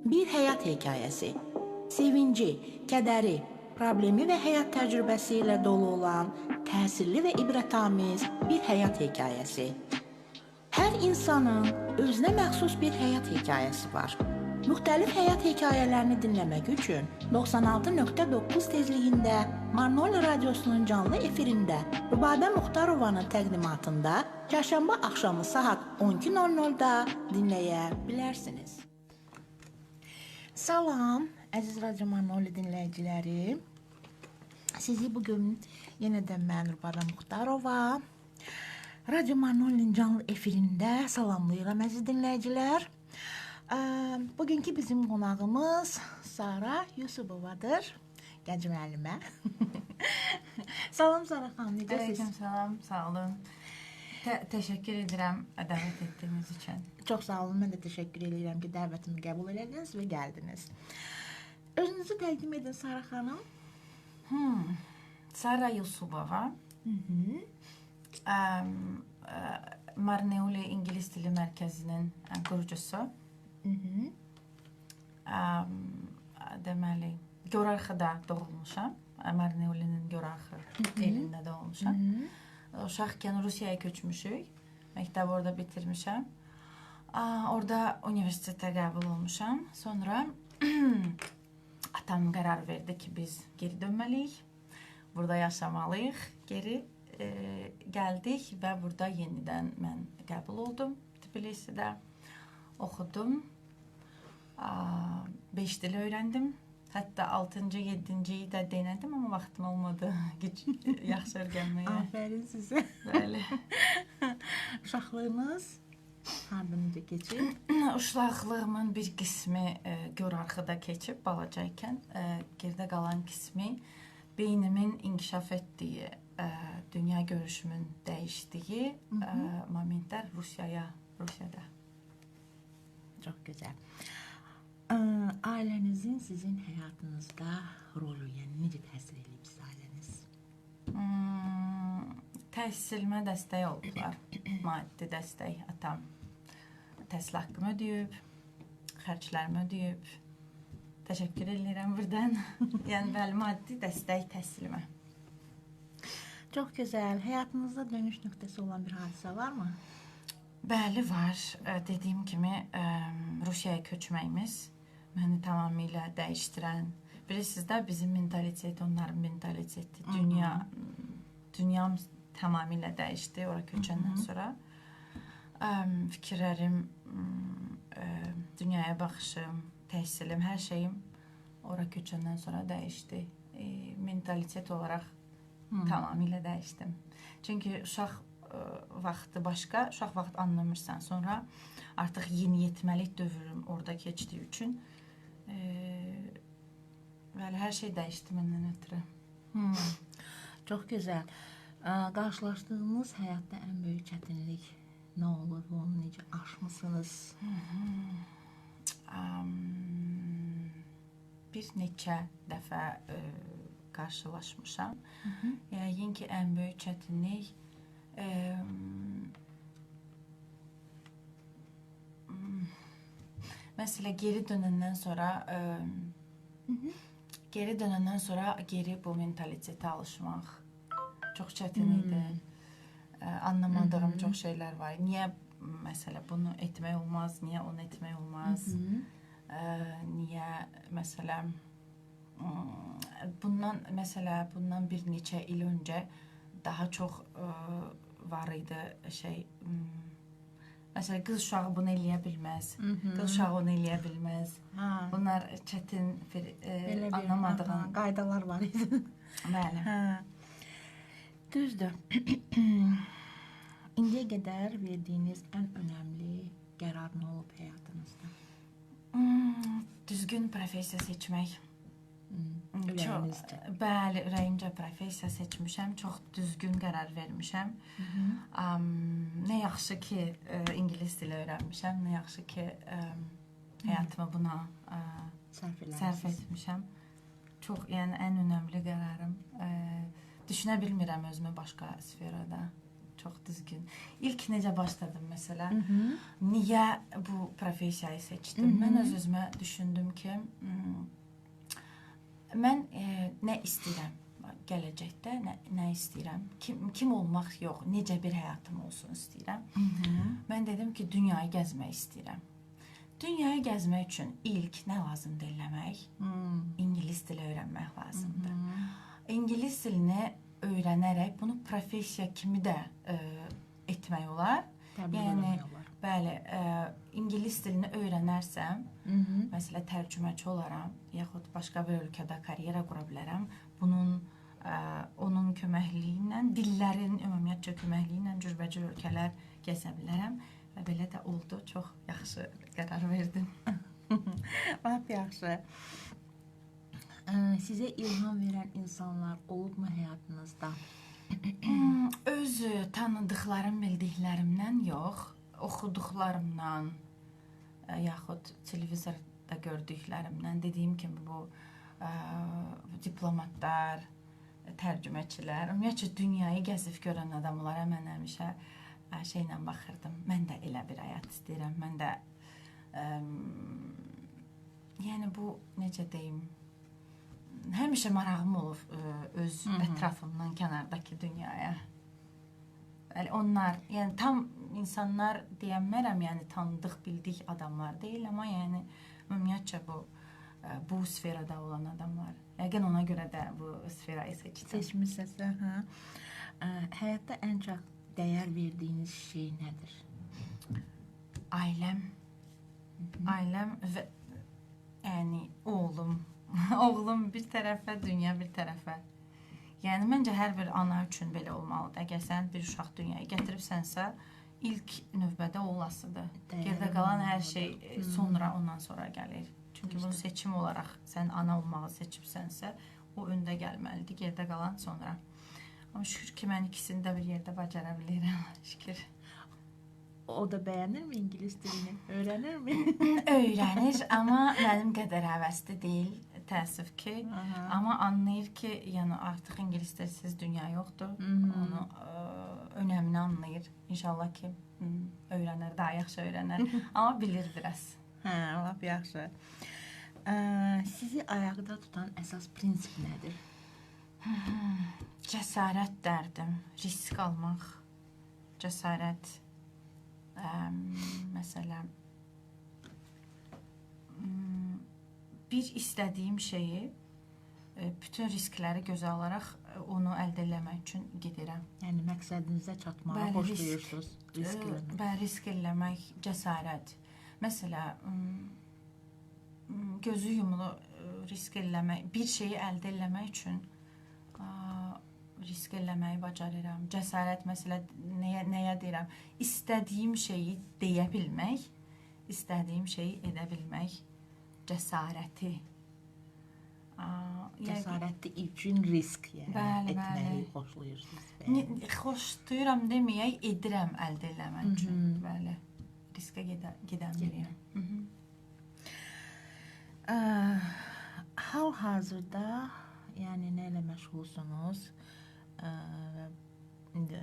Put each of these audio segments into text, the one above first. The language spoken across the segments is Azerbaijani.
Bir həyat hekayəsi. Sevinci, kədəri, problemi və həyat təcrübəsi ilə dolu olan təsirli və ibrətamiz bir həyat hekayəsi. Hər insanın özünə məxsus bir həyat hekayəsi var. Müxtəlif həyat hekayələrini dinləmək üçün 96.9 tezliyində Marnoli Radiosunun canlı efirində Rübabə Muxtarovanın təqdimatında çərşənbə axşamı saat 12:00-da dinləyə bilərsiniz. Salam, əziz Radio Marnoli dinləyiciləri. Sizi bugün yenə də mən Rübabə Muxtarova Radio Marnolinin canlı efirində salamlayıram əziz dinləyicilər. Bugünkü bizim qonağımız Sara Yusubovadır. Gənc müəllimə. Salam Sara xanım, necəsiz? Aleyküm salam, sağ olun. Təşəkkür edirəm dəvət etdiyiniz üçün. Çox sağ olun, mən də təşəkkür edirəm ki, dəvətimi qəbul elədiniz və gəldiniz. Özünüzü təqdim edin Sara xanım. Sara Yusubova. Marneuli İngilis Dili Mərkəzinin qurucusu. Deməli, Görarxıda doğulmuşam. Marneulinin Görarxı elində doğulmuşam. Uşaqkən Rusiyaya köçmüşük. Məktəbi orada bitirmişəm. Orada universitetə qəbul olmuşam. Sonra atam qərar verdi ki, biz geri dönməliyik. Burada yaşamalıyıq. Geri gəldik və burada yenidən mən qəbul oldum Tbilisidə. Oxudum. 5 dil öyrəndim. Hətta 6-cı, 7-ciyi də denədim, amma vaxtım olmadı yaxşı öyrənməyə. Afərin sizə. Bəli. Uşaqlığınız harda necə keçib? Uşaqlığımın bir qismi Görarxıda keçib balacaykən, geridə qalan qismi beynimin inkişaf etdiyi, dünya görüşümün dəyişdiyi momentlər Rusiyada. Çox gözəl. Ailənizin sizin həyatınızda rolü, yəni necə təsir eləyib sizə ailəniz? Təhsilimə dəstək oldular. Maddi dəstək. Atam təhsil haqqımı ödəyib, xərclərimi ödəyib. Təşəkkür edirəm buradan. Yəni bəli, maddi dəstək təhsilimə. Çox gözəl. Həyatınızda dönüş nöqtəsi olan bir hadisə varmı? Bəli, var. Dediyim kimi, Rusiyaya köçməyimiz məni tamamilə dəyişdirən. Bilirsiniz də, bizim mentalitet, onların mentaliteti, dünyam tamamilə dəyişdi ora köçəndən sonra. Fikirlərim, dünyaya baxışım, təhsilim, hər şeyim ora köçəndən sonra dəyişdi. Mentalitet olaraq tamamilə dəyişdim. Çünki uşaq vaxtı başqa, uşaq vaxt anlamırsan. Sonra artıq yeniyetməlik dövrüm orada keçdiyi üçün bəli, hər şey dəyişdi məndən ötürü. Çox gözəl. Qarşılaşdığınız həyatda ən böyük çətinlik nə olur və onu necə aşmısınız? Bir neçə dəfə qarşılaşmışam. Yəqin ki, ən böyük çətinlik məsələ geri dönəndən sonra geri bu mentalitetə alışmaq çox çətin idi. Anlamadığım çox şeylər var. Niyə məsələ bunu etmək olmaz, niyə onu etmək olmaz? Niyə məsələ bundan bir neçə il öncə daha çox var idi şey. Məsələn, qız uşağı bunu eləyə bilməz, qız uşağı onu eləyə bilməz. Bunlar çətin bir anlamadığın qaydalar var idi. Bəli. Düzdür. İndiyə qədər verdiyiniz ən önəmli qərar nə olub həyatınızda? Düzgün professiya seçmək. Ürəyinizcə. Bəli, ürəyimcə professiya seçmişəm. Çox düzgün qərar vermişəm. Nə yaxşı ki, ingilis dili öyrənmişəm. Nə yaxşı ki, həyatımı buna sərf etmişəm. Çox, yəni ən önəmli qərarım. Düşünə bilmirəm özümü başqa sferada. Çox düzgün. İlk necə başladım məsələ? Niyə bu professiyayı seçdim? Mən öz-özümə düşündüm ki, mən nə istəyirəm gələcəkdə, nə istəyirəm? Kim olmaq yox, necə bir həyatım olsun istəyirəm. Mən dedim ki, dünyayı gəzmək istəyirəm. Dünyayı gəzmək üçün ilk nə lazımdır eləmək? İngilis dili öyrənmək lazımdır. İngilis dilini öyrənərək bunu professiya kimi də etmək olar. Təbliğ Yəni, eləmək olar. Bəli, ingilis dilini öyrənərsəm, məsələ tərcüməçi olaram, yaxud başqa bir ölkədə karyera qura bilərəm. Bunun onun köməkliyi ilə, dillərin ümumiyyətcə köməkliyi ilə cürbəcür ölkələr gəzə bilərəm və belə də oldu. Çox yaxşı qərar verdim. Lap yaxşı. Sizə ilham verən insanlar olubmu həyatınızda? Öz tanıdıqlarım, bildiklərimdən yox, oxuduqlarımdan, yaxud televizorda gördüklərimdən, dediyim kimi bu diplomatlar, tərcüməçilər, ümumiyyətcə dünyayı gəzib görən adamlara mən həmişə şeylə baxırdım. Mən də elə bir həyat istəyirəm. Mən də yəni bu necə deyim, həmişə marağım olub öz ətrafımdan kənardakı dünyaya. Bəli, onlar, yəni tam insanlar deyəmərəm, yəni tanıdıq, bildik adamlar deyil, amma yəni ümumiyyətcə bu sferada olan adamlar. Yəqin ona görə də bu sferayı seçdim. Seçmisiniz, hə. Həyatda ən çox dəyər verdiyiniz şey nədir? Ailəm. Ailəm və yəni oğlum. Oğlum bir tərəfə, dünya bir tərəfə. Yəni məncə hər bir ana üçün belə olmalıdır. Əgər sən bir uşaq dünyaya gətiribsənsə, ilk növbədə o olasıdır. Geridə qalan hər şey sonra, ondan sonra gəlir. Çünki bunu seçim olaraq sən ana olmağı seçibsənsə, o öndə gəlməlidir, geridə qalan sonra. Amma şükür ki, mən ikisini də bir yerdə bacara bilirəm. Şükür. O da bəyənirmi ingilis dilini? Öyrənirmi? Öyrənir, amma mənim qədər həvəsli deyil, təəssüf ki. Amma anlayır ki, yəni artıq ingilis dilsiz dünya yoxdur. Onu önəmini anlayır. İnşallah ki, öyrənər, daha yaxşı öyrənər. Amma bilir biraz. Hə, lap yaxşı. Sizi ayaqda tutan əsas prinsip nədir? Cəsarət dərdim, risk almaq, cəsarət. Məsələn, bir istədiyim şeyi, bütün riskləri gözə alaraq onu əldə eləmək üçün gedirəm. Yəni məqsədinizə çatmağı xoşlayırsınız, risk eləmək. Bəli, risk eləmək, cəsarət. Məsələn, gözü yumulu risk eləmək, bir şeyi əldə eləmək üçün risk eləməyi bacarıram. Cəsarət, məsələ, nəyə deyirəm? İstədiyim şeyi deyə bilmək, istədiyim şeyi edə bilmək, cəsarəti. Cəsarəti üçün risk, yəni bəli, etməyi bəli. Xoşlayırsınız. Xoşlayıram deməyək, edirəm əldə eləmək üçün. Bəli, riskə gedən biriyəm. Hal-hazırda, yəni nə ilə məşğulsunuz? İndi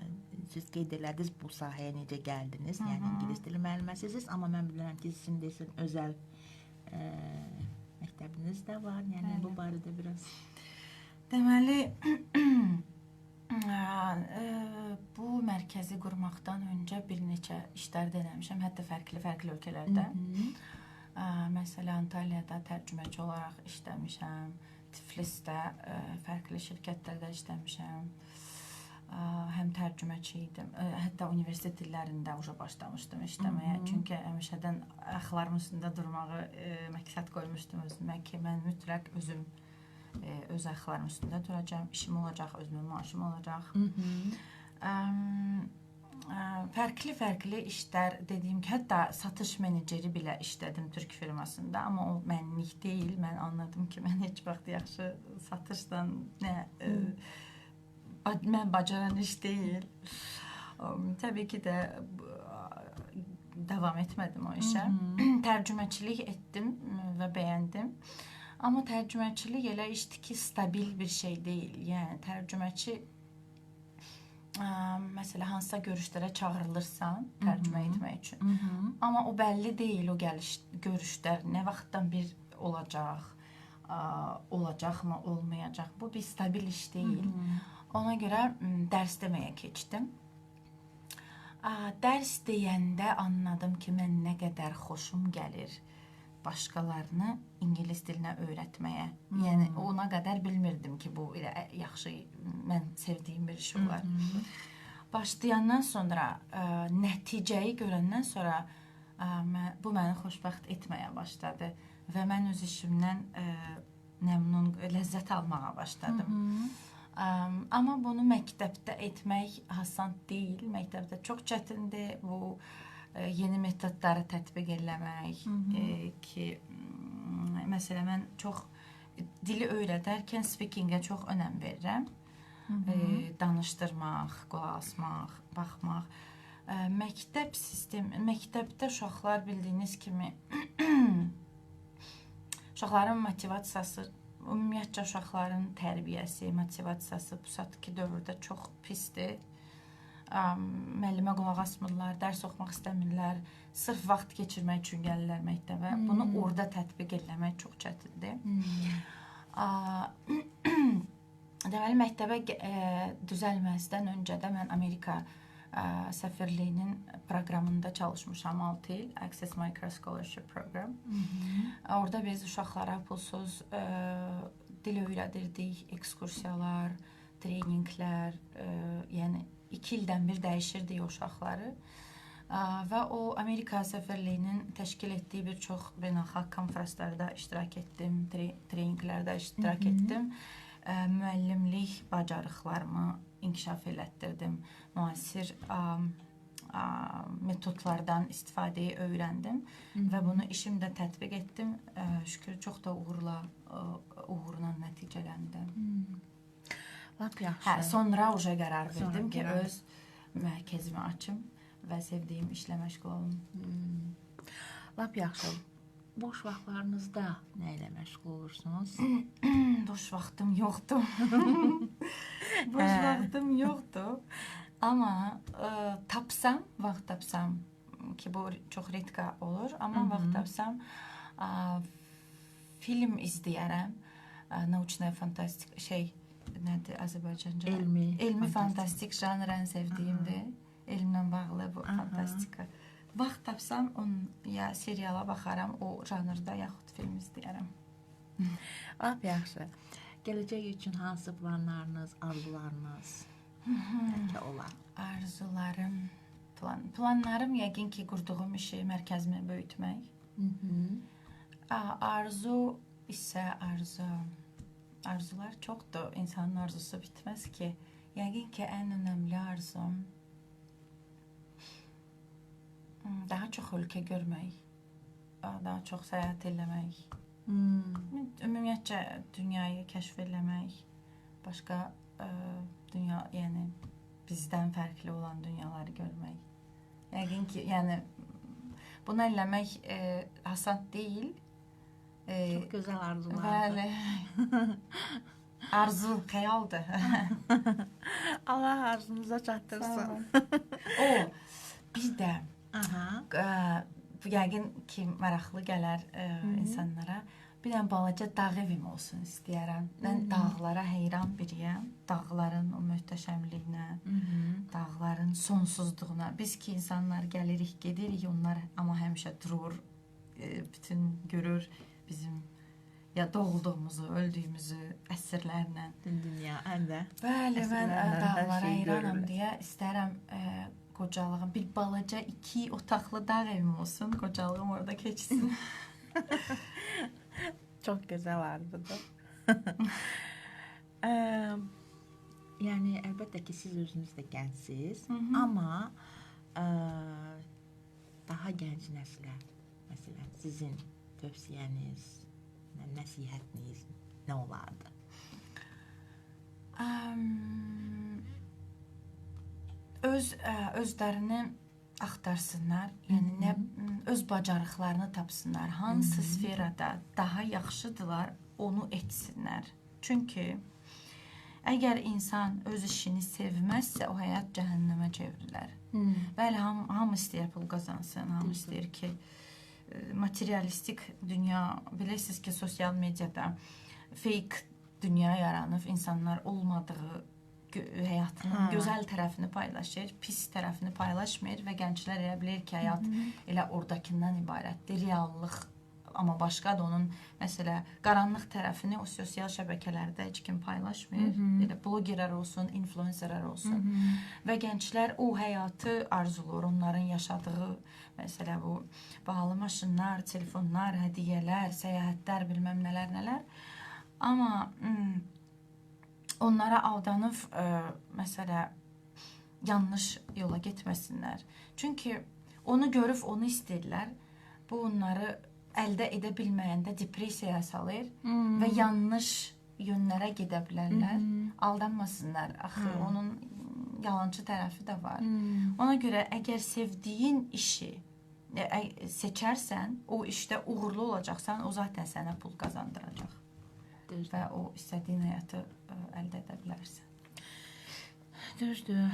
siz qeyd elədiniz bu sahəyə necə gəldiniz? Yəni ingilis dili müəlliməsiniz, amma mən bilirəm ki, sizin desin özəl məktəbiniz də var. Yəni bu barədə biraz. Deməli, bu mərkəzi qurmaqdan öncə bir neçə işlər denəmişəm, hətta fərqli-fərqli ölkələrdə. Məsələn, Antalyada tərcüməçi olaraq işləmişəm. Tiflisdə fərqli şirkətlərdə işləmişəm. Həm tərcüməçi idim. Hətta universitet illərində uca başlamışdım işləməyə. Çünki həmişədən ayaqlarımın üstündə durmağı məqsəd qoymuşdum özümə ki, mən mütləq özüm öz ayaqlarımın üstündə duracağam, işim olacaq, özümün maaşım olacaq. Fərqli-fərqli işlər, dediyim ki, hətta satış meneceri belə işlədim türk firmasında, amma o mənlik deyil. Mən anladım ki, mən heç vaxt yaxşı satışdan nə mən bacaran iş deyil. Təbii ki də davam etmədim o işə. Tərcüməçilik etdim və bəyəndim. Amma tərcüməçilik elə işdir ki, stabil bir şey deyil. Yəni tərcüməçi Məsələ hansısa görüşlərə çağırılırsan tərcümə etmək üçün. Amma o bəlli deyil, o gəliş görüşlər nə vaxtdan bir olacaq, olacaqmı, olmayacaq. Bu bir stabil iş deyil. Ona görə dərs deməyə keçdim. Dərs deyəndə anladım ki, mən nə qədər xoşum gəlir başqalarını ingilis dilinə öyrətməyə. Yəni ona qədər bilmirdim ki, bu elə yaxşı, mən sevdiyim bir iş olar. Başlayandan sonra, nəticəyi görəndən sonra bu məni xoşbəxt etməyə başladı və mən öz işimdən məmnun, ləzzət almağa başladım. Amma bunu məktəbdə etmək asan deyil. Məktəbdə çox çətindir bu yeni metodları tətbiq eləmək ki, məsələn mən çox dili öyrədərkən speakingə çox önəm verirəm. Danışdırmaq, qulaq asmaq, baxmaq. Məktəb sistemi, məktəbdə uşaqlar bildiyiniz kimi uşaqların motivasiyası, ümumiyyətcə uşaqların tərbiyəsi, motivasiyası bu saatki dövrdə çox pisdir. Müəllimə qulaq asmırlar, dərs oxumaq istəmirlər, sırf vaxt keçirmək üçün gəlirlər məktəbə. Bunu orada tətbiq eləmək çox çətindir. Deməli, məktəbə düzəlməzdən öncə də mən Amerika səfirliyinin proqramında çalışmışam 6 il, Access Micro Scholarship Program. Orada biz uşaqlara pulsuz dil öyrədirdik, ekskursiyalar, treninqlər, yəni 2 ildən bir dəyişirdik uşaqları. Və o Amerika səfirliyinin təşkil etdiyi bir çox beynəlxalq konfranslarda iştirak etdim, treninqlərdə iştirak etdim. Müəllimlik bacarıqlarımı inkişaf elətdirdim. Müasir metodlardan istifadəyi öyrəndim və bunu işimdə tətbiq etdim. Şükür, çox da uğurla nəticələndi. Lap yaxşı. Hə, sonra uje qərar verdim ki, öz mərkəzimi açım və sevdiyim işlə məşğul olum. Lap yaxşı. Boş vaxtlarınızda nə ilə məşğul olursunuz? Boş vaxtım yoxdur. Boş vaxtım yoxdur. Amma tapsam, vaxt tapsam ki, bu çox redka olur, amma vaxt tapsam film izləyərəm. Naучная fantastika şey nədir Azərbaycanca? Elmi fantastik janr ən sevdiyimdir. Elmlə bağlı bu fantastika. Vaxt tapsam onun ya seriala baxaram o janrda, yaxud film izləyərəm. Lap yaxşı. Gələcək üçün hansı planlarınız, arzularınız bəlkə olar? Arzularım, planlarım yəqin ki, qurduğum işi, mərkəzimi böyütmək. Arzu isə arzu. Arzular çoxdur. İnsanın arzusu bitməz ki. Yəqin ki, ən önəmli arzum daha çox ölkə görmək, daha çox səyahət eləmək, ümumiyyətcə dünyayı kəşf eləmək, başqa dünya, yəni bizdən fərqli olan dünyaları görmək. Yəqin ki, yəni bunu eləmək asan deyil. Çox gözəl arzulardır. Bəli. Arzu, xəyaldır. Allah arzunuza çatdırsın. O, bir də bu yəqin ki, maraqlı gələr insanlara. Bir dənə balaca dağ evim olsun istəyərəm. Mən dağlara heyran biriyəm. Dağların o möhtəşəmliyinə, dağların sonsuzluğuna. Biz ki, insanlar gəlirik, gedirik, onlar amma həmişə durur, bütün görür bizim ya doğulduğumuzu, öldüyümüzü əsrlərlə. Dünya, həm də. Bəli, mən dağlara heyranam deyə istərəm qocalığım. Bir balaca 2 otaqlı dağ evim olsun, qocalığım orada keçsin. Çox gözəl arzudur. Yəni, əlbəttə ki, siz özünüz də gəncsiniz, amma daha gənc nəslə, məsələn, sizin tövsiyəniz, nəsihətiniz nə olardı? Özlərini axtarsınlar, yəni nə, öz bacarıqlarını tapsınlar, hansı sferada daha yaxşıdırlar, onu etsinlər. Çünki Əgər insan öz işini sevməzsə, o həyat cəhənnəmə çevrilər. Bəli, hamı istəyir pul qazansın, hamı istəyir ki, materialistik dünya, bilirsiniz ki, sosial mediada fake dünya yaranıb, insanlar olmadığı həyatının gözəl tərəfini paylaşır, pis tərəfini paylaşmır və gənclər elə bilir ki, həyat elə oradakından ibarətdir, reallıq amma başqadır onun, məsələ, qaranlıq tərəfini o sosial şəbəkələrdə heç kim paylaşmır. Elə blogerlər olsun, influencerlər olsun. Və gənclər o həyatı arzulayır, onların yaşadığı, məsələ bu bahalı maşınlar, telefonlar, hədiyyələr, səyahətlər, bilməm nələr, nələr. Amma onlara aldanıb, məsələ, yanlış yola getməsinlər. Çünki onu görüb, onu istəyirlər. Bu, onları əldə edə bilməyəndə depressiyaya salır və yanlış yönlərə gedə bilərlər. Aldanmasınlar. Axı, onun yalancı tərəfi də var. Ona görə əgər sevdiyin işi seçərsən, o işdə uğurlu olacaqsan, o zaten sənə pul qazandıracaq. Düzdür. Və o istədiyin həyatı əldə edə bilərsən. Düzdür.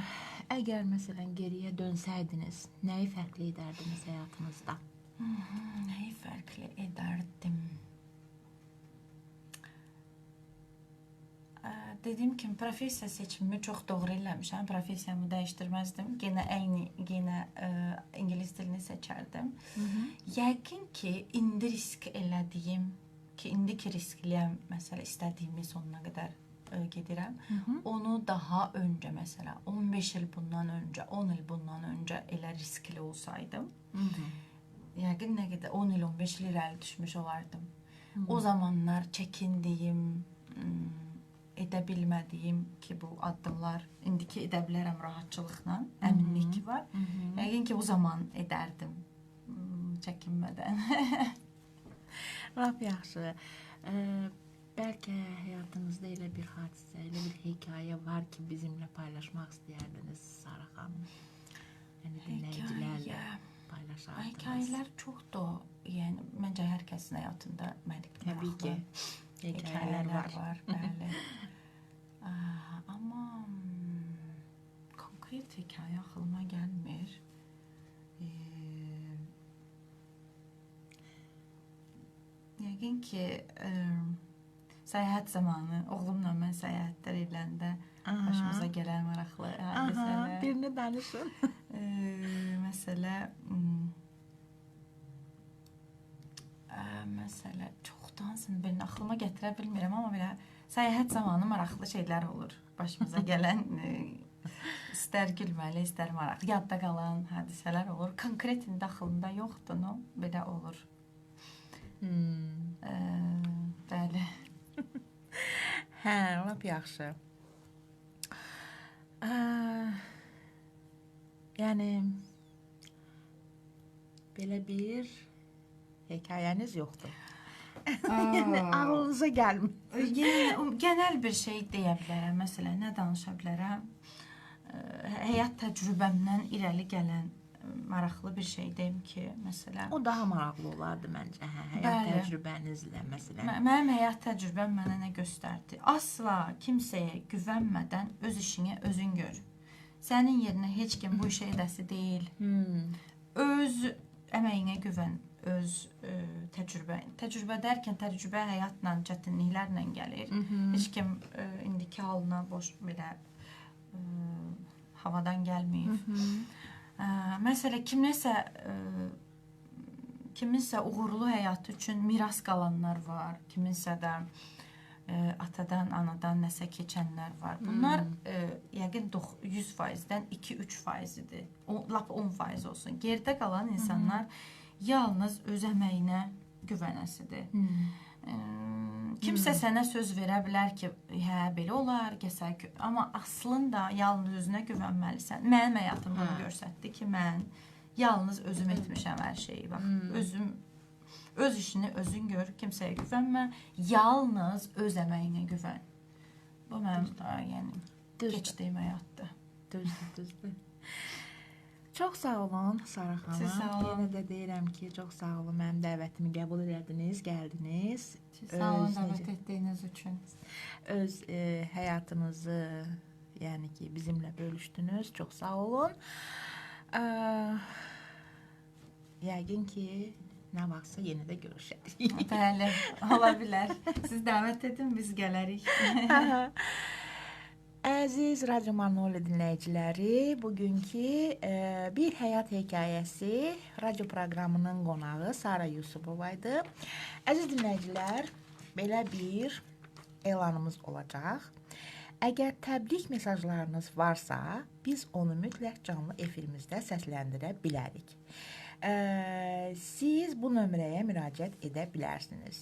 Əgər məsələn geriyə dönsəydiniz, nəyi fərqli edərdiniz həyatınızda? Nəyi fərqli edərdim? Dediyim kimi, professiya seçimimi çox doğru eləmişəm. Professiyamı dəyişdirməzdim. Yenə eyni, yenə ingilis dilini seçərdim. Yəqin ki, indi risk elədiyim, ki, indiki riskliyəm, məsələ istədiyimi sonuna qədər gedirəm. Onu daha öncə, məsələ, 15 il bundan öncə, 10 il bundan öncə elə riskli olsaydım, yəqin nə qədər 10 il, 15 il irəli düşmüş olardım. O zamanlar çəkindiyim, edə bilmədiyim ki, bu addımlar indiki edə bilərəm rahatçılıqla, əminlik var. Yəqin ki, o zaman edərdim, çəkinmədən. Lap yaxşı. Bəlkə həyatınızda elə bir hadisə, elə bir hekayə var ki, bizimlə paylaşmaq istəyərdiniz, Sara xanım. Yəni dinləyicilərlə paylaşardınız. Hekayələr çoxdur. Yəni məncə hər kəsin həyatında təbii ki, hekayələr var. Bəli. Amma konkret hekayə ağlıma gəlmir. Yəqin ki, səyahət zamanı oğlumla mən səyahətlər eləndə başımıza gələn maraqlı hadisələr. Birini danışın. Məsələ, məsələ çoxdansın, birini ağlıma gətirə bilmirəm, amma belə səyahət zamanı maraqlı şeylər olur. Başımıza gələn istər gülməli, istər maraqlı, yadda qalan hadisələr olur. Konkret indi ağlımda yoxdur, no? Belə olur. Bəli. Hə, lap yaxşı. Yəni belə bir hekayəniz yoxdur. Yəni ağlınıza gəlmir. Yəni genel bir şey deyə bilərəm. Məsələn, nə danışa bilərəm? Həyat təcrübəmdən irəli gələn maraqlı bir şey deyim ki, məsələn. O daha maraqlı olardı məncə. Hə, həyat təcrübənizlə məsələn. Mənim həyat təcrübəm mənə nə göstərdi? Asla kimsəyə güvənmədən öz işini özün gör. Sənin yerinə heç kim bu işə edəsi deyil. Öz əməyinə güvən, öz təcrübə. Təcrübə dərkən təcrübə həyatla, çətinliklərlə gəlir. Heç kim indiki halına boş belə havadan gəlməyib. Məsələ kiminsə uğurlu həyatı üçün miras qalanlar var, kiminsə də atadan, anadan nəsə keçənlər var. Bunlar yəqin 100%-dən 2-3%-dir. Lap 10% olsun. Geridə qalan insanlar yalnız öz əməyinə güvənəsidir. Kimsə sənə söz verə bilər ki, hə, belə olar, gəsək, amma aslında yalnız özünə güvənməlisən. Mənim həyatım bunu göstərdi ki, mən yalnız özüm etmişəm hər şeyi. Bax, özüm, öz işini özün gör, kimsəyə güvənmə, yalnız öz əməyinə güvən. Bu mənim, yəni, keçdiyim həyatdır. Düzdür, düzdür. Çox sağ olun Sara xanım. Siz sağ olun. Yenə də deyirəm ki, çox sağ olun. Mənim dəvətimi qəbul elədiniz, gəldiniz. Siz sağ olun Öz dəvət etdiyiniz üçün. Öz həyatınızı, yəni ki, bizimlə bölüşdünüz. Çox sağ olun. Yəqin ki, nə vaxtsa yenə də görüşərik. Bəli, ola bilər. Siz dəvət edin, biz gələrik. Əziz Radio Manoli dinləyiciləri, bugünkü Bir Həyat Hekayəsi radio proqramının qonağı Sara Yusubova idi. Əziz dinləyicilər, belə bir elanımız olacaq. Əgər təbrik mesajlarınız varsa, biz onu mütləq canlı efirimizdə səsləndirə bilərik. Siz bu nömrəyə müraciət edə bilərsiniz.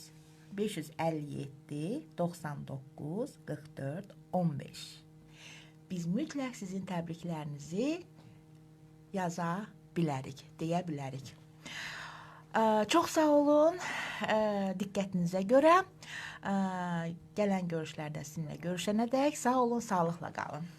557 99 44 15. Biz mütləq sizin təbriklərinizi yaza bilərik, deyə bilərik. Çox sağ olun diqqətinizə görə. Gələn görüşlərdə sizinlə görüşənədək sağ olun, sağlıqla qalın.